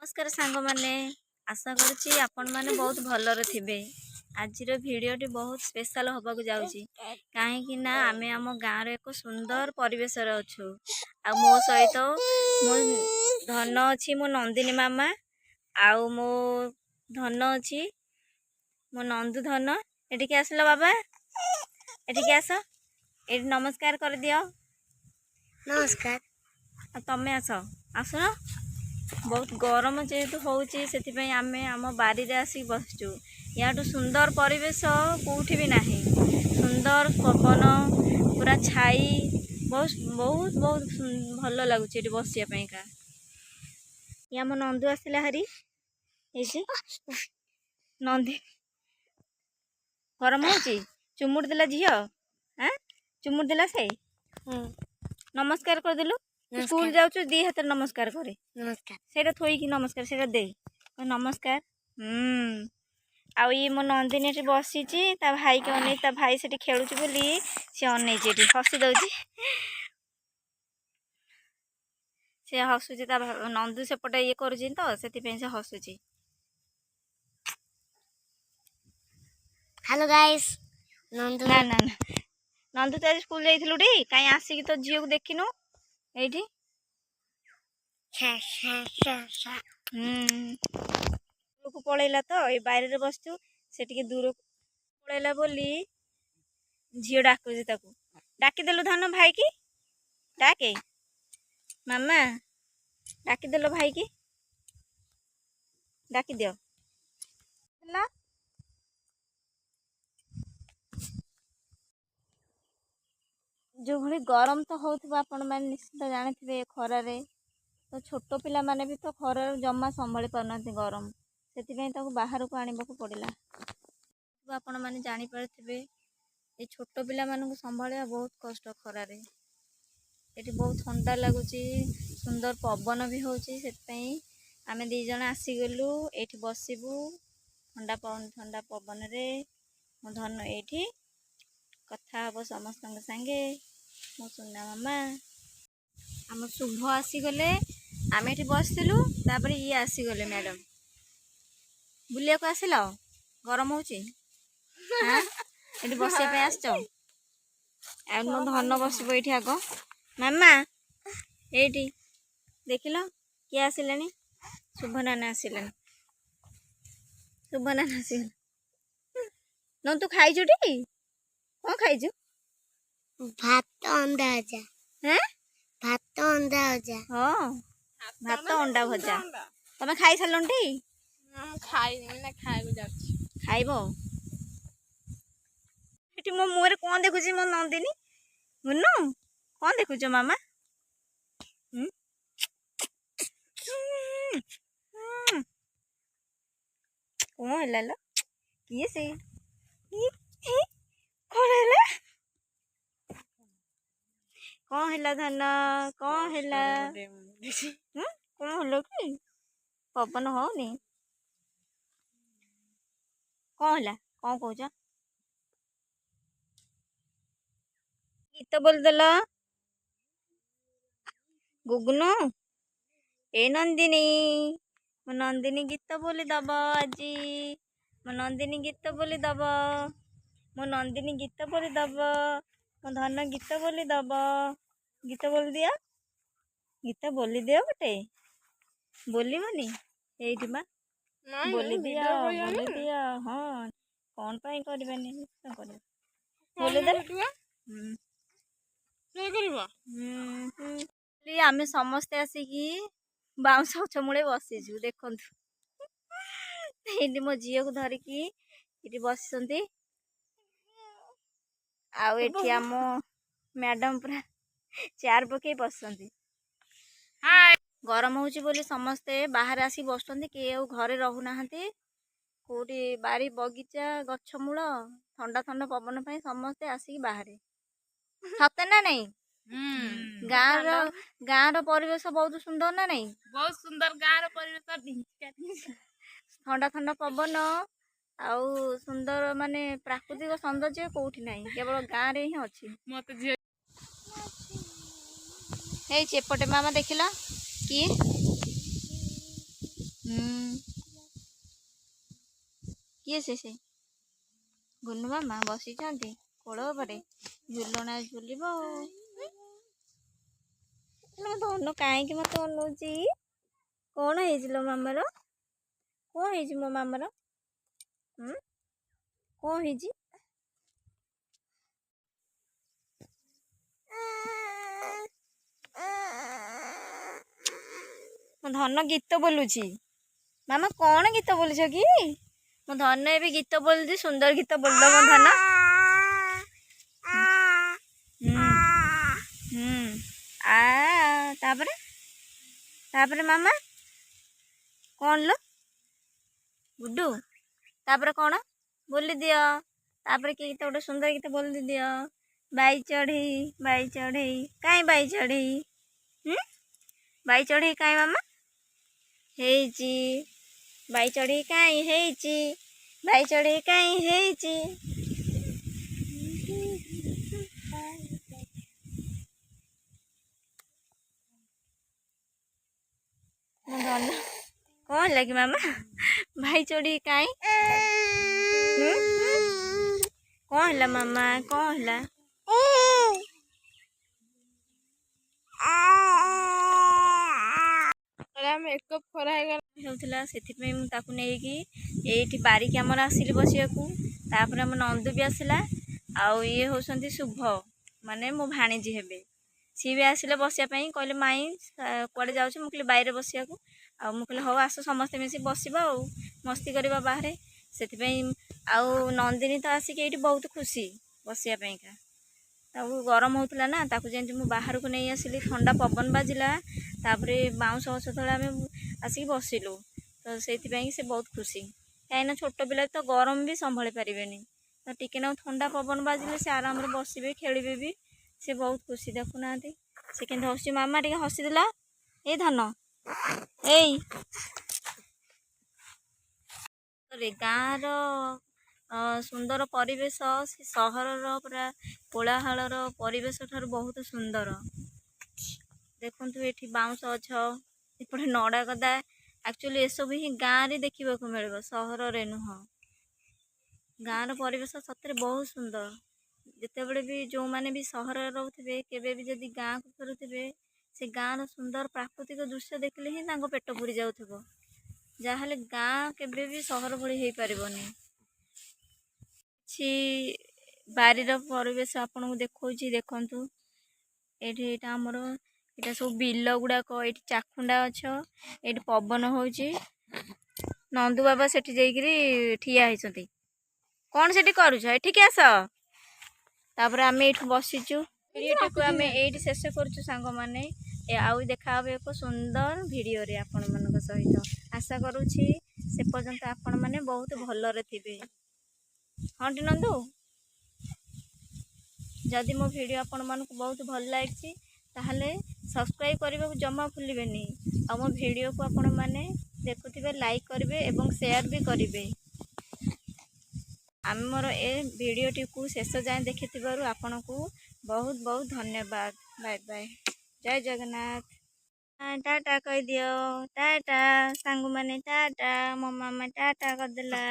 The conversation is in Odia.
ନମସ୍କାର ସାଙ୍ଗମାନେ, ଆଶା କରୁଛି ଆପଣମାନେ ବହୁତ ଭଲରେ ଥିବେ। ଆଜିର ଭିଡ଼ିଓଟି ବହୁତ ସ୍ପେଶାଲ ହେବାକୁ ଯାଉଛି, କାହିଁକି ନା ଆମେ ଆମ ଗାଁର ଏକ ସୁନ୍ଦର ପରିବେଶରେ ଅଛୁ। ଆଉ ମୋ ସହିତ ମୋ ଧନ ଅଛି, ମୋ ନନ୍ଦିନୀ ମାମା ଆଉ ମୋ ଧନ ଅଛି, ମୋ ନନ୍ଦୁ ଧନ। ଏଠିକି ଆସିଲ ବାବା, ଏଠିକି ଆସ, ଏଠି ନମସ୍କାର କରିଦିଅ। ନମସ୍କାର। ଆଉ ତମେ ଆସ, ଆସୁନ। ବହୁତ ଗରମ ଯେହେତୁ ହେଉଛି, ସେଥିପାଇଁ ଆମେ ଆମ ବାରିରେ ଆସିକି ବସିଛୁ। ୟାଠୁ ସୁନ୍ଦର ପରିବେଶ କେଉଁଠି ବି ନାହିଁ। ସୁନ୍ଦର ପବନ, ପୁରା ଛାଇ, ବହୁତ ବହୁତ ବହୁତ ଭଲ ଲାଗୁଛି ଏଠି ବସିବା ପାଇଁକା। ଇଏ ଆମ ନନ୍ଦୁ ଆସିଲା ହାରି। ହେଇଛି ନନ୍ଦୀ, ଗରମ ହେଉଛି, ଚୁମୁଡ଼ି ଦେଲା ଝିଅ। ଆଁ, ଚୁମୁଡ଼ି ଦେଲା ସେ। ନମସ୍କାର କରିଦେଲୁ। ସ୍କୁଲ ଯାଉଛୁ, ଦି ହାତରେ ନମସ୍କାର କରେ। ନମସ୍କାର। ସେଇଟା ଥୋଇକି ନମସ୍କାର, ସେଇଟା ଦେ, ନମସ୍କାର। ଆଉ ଇଏ ମୋ ନନ୍ଦିନୀ ଏଠି ବସିଛି ତା ଭାଇକି ଅନେଇ। ତା ଭାଇ ସେଠି ଖେଳୁଛି ବୋଲି ସେ ଅନେଇଛି, ଏଠି ହସି ଦଉଛି। ସେ ହସୁଛି, ତା ନନ୍ଦୁ ସେପଟେ ଇଏ କରୁଛି ତ, ସେଥିପାଇଁ ସେ ହସୁଛି। Hello guys, Nandu. ନା ନା ନା, ନନ୍ଦୁ, ତୁ ଆଜି ସ୍କୁଲ ଯାଇଥିଲୁ ଟି? କାହିଁ ଆସିକି ତୋ ଝିଅକୁ ଦେଖିନୁ ଏଇଠି? ଦୂରକୁ ପଳେଇଲା ତ, ଏଇ ବାରିରେ ବସିଛୁ। ସେ ଟିକେ ଦୂରକୁ ପଳେଇଲା ବୋଲି ଝିଅ ଡାକୁଛି ତାକୁ। ଡାକିଦେଲୁ ଧନ, ଭାଇକି ଡାକେ। ମାମା, ଡାକିଦେଲ ଭାଇକି, ଡାକିଦିଅ। ହେଲା, ଯେଉଁଭଳି ଗରମ ତ ହେଉଥିବ, ଆପଣମାନେ ନିଶ୍ଚିତ ଜାଣିଥିବେ। ଖରାରେ ତ ଛୋଟ ପିଲାମାନେ ବି ତ ଖରାରେ ଜମା ସମ୍ଭାଳି ପାରୁନାହାନ୍ତି ଗରମ, ସେଥିପାଇଁ ତାକୁ ବାହାରକୁ ଆଣିବାକୁ ପଡ଼ିଲା। ଆପଣମାନେ ଜାଣିପାରୁଥିବେ, ଏ ଛୋଟ ପିଲାମାନଙ୍କୁ ସମ୍ଭାଳିବା ବହୁତ କଷ୍ଟ ଖରାରେ। ଏଠି ବହୁତ ଥଣ୍ଡା ଲାଗୁଛି, ସୁନ୍ଦର ପବନ ବି ହେଉଛି, ସେଥିପାଇଁ ଆମେ ଦୁଇ ଜଣ ଆସିଗଲୁ। ଏଇଠି ବସିବୁ ଥଣ୍ଡା ପବନ, ଥଣ୍ଡା ପବନରେ। ମୋ ଧନ ଏଇଠି କଥା ହବ ସମସ୍ତଙ୍କ ସାଙ୍ଗେ। ମୋ ସୁନା ମାମା। ଆମ ଶୁଭ ଆସିଗଲେ। ଆମେ ଏଠି ବସିଥିଲୁ, ତାପରେ ଇଏ ଆସିଗଲେ। ମ୍ୟାଡ଼ାମ, ବୁଲିବାକୁ ଆସିଲ? ଗରମ ହେଉଛି, ଏଠି ବସିବା ପାଇଁ ଆସିଛ? ଆଉ ମୋ ଧନ ବସିବ ଏଇଠି ଆଗ। ମାମା, ଏଇଠି ଦେଖିଲ କିଏ ଆସିଲେଣି? ଶୁଭ ନାନା ଆସିଲେଣି, ଶୁଭ ନାନା ଆସିଗଲେ। ନନ୍ଦୁ, ତୁ ଖାଇଛୁ ଟି? କ'ଣ ଖାଇଛୁ? ଭାତ ଅଣ୍ଡା ଭଜା। ହେଁ? ଭାତ ଅଣ୍ଡା ଭଜା। ହଁ, ଭାତ ଅଣ୍ଡା ଭଜା। ତମେ ଖାଇସାରିଲଣି ଟି? ଖାଇନି ନା, ଖାଇବାକୁ ଯାଉଛି। ଖାଇବ। ଏଠି ମୋ ମୁହଁରେ କ'ଣ ଦେଖୁଛି ମୋ ନନ୍ଦିନୀ? ମୁନୁ, କ'ଣ ଦେଖୁଛ ମାମା? ହୁଁ? କ'ଣ ହେଲା ଲୋ? କିଏ ସେ? କ'ଣ ହେଲା? କ'ଣ ହେଲା ଧନ? କ'ଣ ହେଲା? କ'ଣ ହେଲା କି? ପବନ ହଉନି? କ'ଣ ହେଲା? କ'ଣ କହୁଛ? ଗୀତ ବୋଲିଦେଲ ଗୁଗୁନୁ। ଏ ନନ୍ଦିନୀ, ମୋ ନନ୍ଦିନୀ ଗୀତ ବୋଲିଦବ ଆଜି। ମୋ ନନ୍ଦିନୀ ଗୀତ ବୋଲିଦବ, ମୋ ନନ୍ଦିନୀ ଗୀତ ବୋଲିଦବ, ମୋ ଧନ ଗୀତ ବୋଲିଦବ। ଗୀତ ବୋଲିଦିଅ, ଗୀତ ବୋଲିଦିଅ ଗୋଟେ। ବୋଲିବନି? ଏଇଠି ବା ବୋଲିଦିଅ, ବୋଲିଦିଅ। ହଁ, କ'ଣ ପାଇଁ କରିବେନି? ନିଶ୍ଚୟ କରିବ। ବୋଲିଦେଲେ। ଆମେ ସମସ୍ତେ ଆସିକି ବାଉଁଶ ଗଛ ମୂଳେ ବସିଛୁ। ଦେଖନ୍ତୁ, ଏଇଠି ମୋ ଝିଅକୁ ଧରିକି ଏଠି ବସିଛନ୍ତି। ଆଉ ଏଠି ଆମ ମ୍ୟାଡ଼ାମ ପୁରା ଚେୟାର ପକେଇ ବସିଛନ୍ତି। ଗରମ ହେଉଛି ବୋଲି ସମସ୍ତେ ବାହାରେ ଆସିକି ବସୁଛନ୍ତି, କେହି ଆଉ ଘରେ ରହୁନାହାନ୍ତି। କେଉଁଠି ବାରି ବଗିଚା ଗଛ ମୂଳ ଥଣ୍ଡା ଥଣ୍ଡା ପବନ ପାଇଁ ସମସ୍ତେ ଆସିକି ବାହାରେ। ସତେ ନା ନାଇଁ? ଗାଁର ପରିବେଶ ବହୁତ ସୁନ୍ଦର ନା ନାଇଁ? ବହୁତ ସୁନ୍ଦର ଗାଁର ପରିବେଶ। ଥଣ୍ଡା ଥଣ୍ଡା ପବନ ଆଉ ସୁନ୍ଦର, ମାନେ ପ୍ରାକୃତିକ ସୌନ୍ଦର୍ଯ୍ୟ କେଉଁଠି ନାହିଁ, କେବଳ ଗାଁରେ ହିଁ ଅଛି। ମତେ ଝିଅ ହେଇଛି ଏପଟେ। ମାମା, ଦେଖିଲ କିଏ? ହୁଁ, କିଏ ସେ? ସେ ଗୁନୁ ମାମା ବସିଛନ୍ତି କୋଳ ଉପରେ, ଝୁଲଣା ଝୁଲିବ। ଆଉ ମୋ ଧନ କାହିଁକି ମତେ ଅନଉଛି? କଣ ହେଇଛି ଲୋ ମାମାର? କଣ ହେଇଛି ମୋ ମାମାର? ହୁଁ, କଣ ହେଇଛି? ମୋ ଧନ ଗୀତ ବୋଲୁଛି। ମାମା, କଣ ଗୀତ ବୋଲୁଛ କି? ମୋ ଧନ ଏବେ ଗୀତ ବୋଲୁଛି, ସୁନ୍ଦର ଗୀତ ବୋଲିଦ ମୋ ଧନ। ହୁଁ ହୁଁ ଆ ତାପରେ ତାପରେ ମାମା କଣ ଲୋ ଗୁଡୁ? ତାପରେ କଣ ବୋଲି ଦିଅ। ତାପରେ କି ଗୀତ? ଗୋଟେ ସୁନ୍ଦର ଗୀତ ବୋଲି ଦିଅ। ବାଇ ଚଢ଼େଇ, ବାଇ ଚଢ଼େଇ କାଇଁ, ବାଇ ଚଢ଼େଇ। ହୁଁ, ବାଇ ଚଢ଼େଇ କାଇଁ ମାମା ହେଇଛି? ବାଇ ଚଢ଼େଇ କାଇଁ ହେଇଛି? ବାଇ ଚଢ଼େଇ କାଇଁ ହେଇଛି? ମୋ ଧନ, କଣ ହେଲା କି ମାମା? ଭାଇ ଚଢ଼େଇ କାଇଁ? ହୁଁ, କଣ ହେଲା ମାମା? କଣ ହେଲା? ଆମେ ଏକ ଖରା ହେଇଗଲା ହେଉଥିଲା, ସେଥିପାଇଁ ମୁଁ ତାକୁ ନେଇକି ଏଇଠି ବାରିକି ଆମର ଆସିଲି ବସିବାକୁ। ତାପରେ ଆମ ନନ୍ଦୁ ବି ଆସିଲା, ଆଉ ଇଏ ହେଉଛନ୍ତି ଶୁଭ, ମାନେ ମୋ ଭାଣିଜୀ ହେବେ, ସିଏ ବି ଆସିଲେ ବସିବା ପାଇଁ। କହିଲେ, ମାଇଁ କୁଆଡ଼େ ଯାଉଛ? ମୁଁ କହିଲି, ବାଇରେ ବସିବାକୁ। ଆଉ ମୁଁ କହିଲି, ହଉ ଆସ, ସମସ୍ତେ ମିଶି ବସିବା ଆଉ ମସ୍ତି କରିବା ବାହାରେ। ସେଥିପାଇଁ ଆଉ ନନ୍ଦିନୀ ତ ଆସିକି ଏଇଠି ବହୁତ ଖୁସି ବସିବା ପାଇଁକା। ତାକୁ ଗରମ ହେଉଥିଲା ନା, ତାକୁ ଯେମିତି ମୁଁ ବାହାରକୁ ନେଇ ଆସିଲି, ଥଣ୍ଡା ପବନ ବାଜିଲା, ତାପରେ ବାଉଁଶ ଗଛ ତଳେ ଆମେ ଆସିକି ବସିଲୁ, ତ ସେଇଥିପାଇଁ ସେ ବହୁତ ଖୁସି। କାହିଁକିନା ଛୋଟ ପିଲା ତ ଗରମ ବି ସମ୍ଭାଳି ପାରିବେନି, ତ ଟିକେ ନାକୁ ଥଣ୍ଡା ପବନ ବାଜିଲେ ସେ ଆରାମରେ ବସିବେ, ଖେଳିବେ ବି। ସେ ବହୁତ ଖୁସି। ଦେଖୁନାହାନ୍ତି ସେ କେମିତି ହସୁଛି? ମାମା ଟିକେ ହସିଦେଲା। ଏଇ ଧନ, ଏଇ ଗାଁର ସୁନ୍ଦର ପରିବେଶ ସେ ସହରର ପୁରା କୋଳାହଳର ପରିବେଶ ଠାରୁ ବହୁତ ସୁନ୍ଦର। ଦେଖନ୍ତୁ, ଏଠି ବାଉଁଶ ଗଛ, ଏପଟେ ନଡ଼ା ଗଦା। ଆକ୍ଚୁଆଲି ଏସବୁ ହିଁ ଗାଁରେ ଦେଖିବାକୁ ମିଳିବ, ସହରରେ ନୁହଁ। ଗାଁର ପରିବେଶ ସତରେ ବହୁତ ସୁନ୍ଦର। ଯେତେବେଳେ ବି ଯେଉଁମାନେ ବି ସହରରେ ରହୁଥିବେ, କେବେ ବି ଯଦି ଗାଁକୁ ଫେରୁଥିବେ, ସେ ଗାଁର ସୁନ୍ଦର ପ୍ରାକୃତିକ ଦୃଶ୍ୟ ଦେଖିଲେ ହିଁ ତାଙ୍କ ପେଟ ପୁରି ଯାଉଥିବ। ଯାହାହେଲେ ଗାଁ କେବେ ବି ସହର ଭଳି ହେଇପାରିବନି। କିଛି ବାରିର ପରିବେଶ ଆପଣଙ୍କୁ ଦେଖାଉଛି, ଦେଖନ୍ତୁ। ଏଇଠି ଏଇଟା ଆମର, ଏଇଟା ସବୁ ବିଲ ଗୁଡ଼ାକ। ଏଇଠି ଚାଖୁଣ୍ଡା ଗଛ, ଏଇଠି ପବନ ହେଉଛି। ନନ୍ଦୁ ବାବା ସେଠି ଯାଇକିରି ଠିଆ ହେଇଛନ୍ତି। କ'ଣ ସେଠି କରୁଛ? ଏଠିକି ଆସ। ତାପରେ ଆମେ ଏଇଠୁ ବସିଛୁ। ଭିଡ଼ିଓଟିକୁ ଆମେ ଏଇଠି ଶେଷ କରୁଛୁ ସାଙ୍ଗମାନେ। ଆଉ ଦେଖା ହେବ ଏକ ସୁନ୍ଦର ଭିଡ଼ିଓରେ ଆପଣମାନଙ୍କ ସହିତ। ଆଶା କରୁଛି ସେ ପର୍ଯ୍ୟନ୍ତ ଆପଣମାନେ ବହୁତ ଭଲରେ ଥିବେ। ହଁ ଟି ନନ୍ଦୁ? ଯଦି ମୋ ଭିଡ଼ିଓ ଆପଣମାନଙ୍କୁ ବହୁତ ଭଲ ଲାଗିଛି, ତାହେଲେ ସବସ୍କ୍ରାଇବ୍ କରିବାକୁ ଜମା ଭୁଲିବେନି। ଆଉ ମୋ ଭିଡ଼ିଓକୁ ଆପଣମାନେ ଦେଖୁଥିବେ, ଲାଇକ୍ କରିବେ ଏବଂ ସେୟାର ବି କରିବେ। ଆମର ଏ ଭିଡ଼ିଓଟିକୁ ଶେଷ ଯାଏଁ ଦେଖିଥିବାରୁ ଆପଣଙ୍କୁ ବହୁତ ବହୁତ ଧନ୍ୟବାଦ। ବାଏ ବାଏ, ଜୟ ଜଗନ୍ନାଥ। ଟାଟା କହିଦିଅ, ଟାଟା ସାଙ୍ଗମାନେ, ଟାଟା। ମୋ ମାମା ଟାଟା କରିଦେଲା।